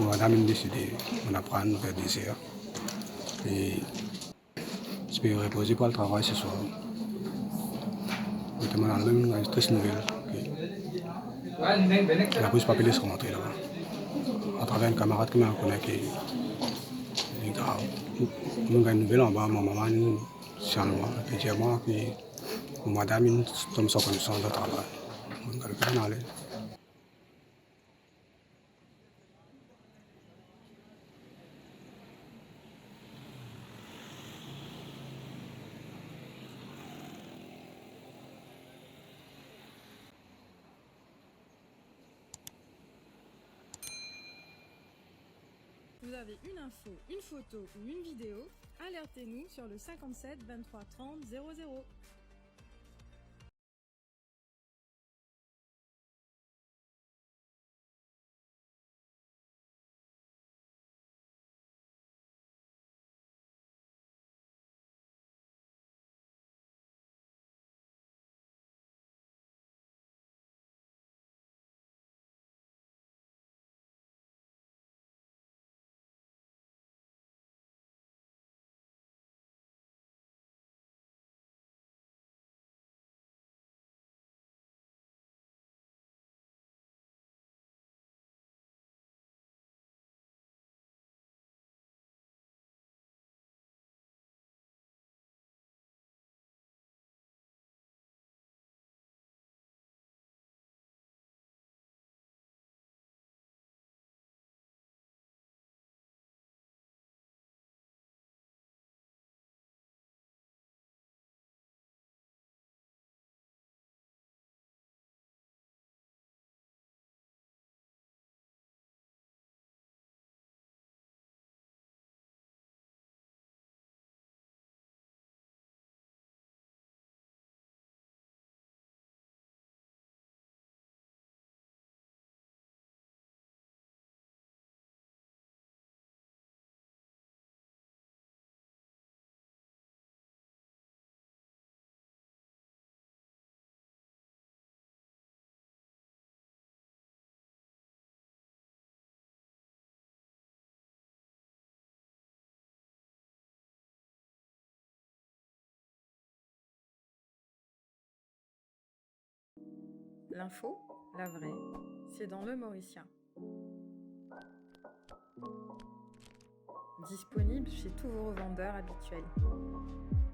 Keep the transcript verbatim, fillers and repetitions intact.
Mo madam inn desede, mo aprann ver de zer. E ti pe repoze pou al travay seswar. Mo ti al mem gagn tris nouvel ke lapolis pa pe les rantre laba. Atraver enn kamarad ki mo kone ke li grav. Mo gagn nouvel anba, mo mama inn signal mwa, li dir mwa ke mo madam inn tom san konesans dan travay. Mo gagn ale. Vous avez une info, une photo ou une vidéo, alertez-nous sur le cinquante-sept vingt-trois trente zéro zéro. L'info, la vraie, c'est dans Le Mauricien. Disponible chez tous vos revendeurs habituels.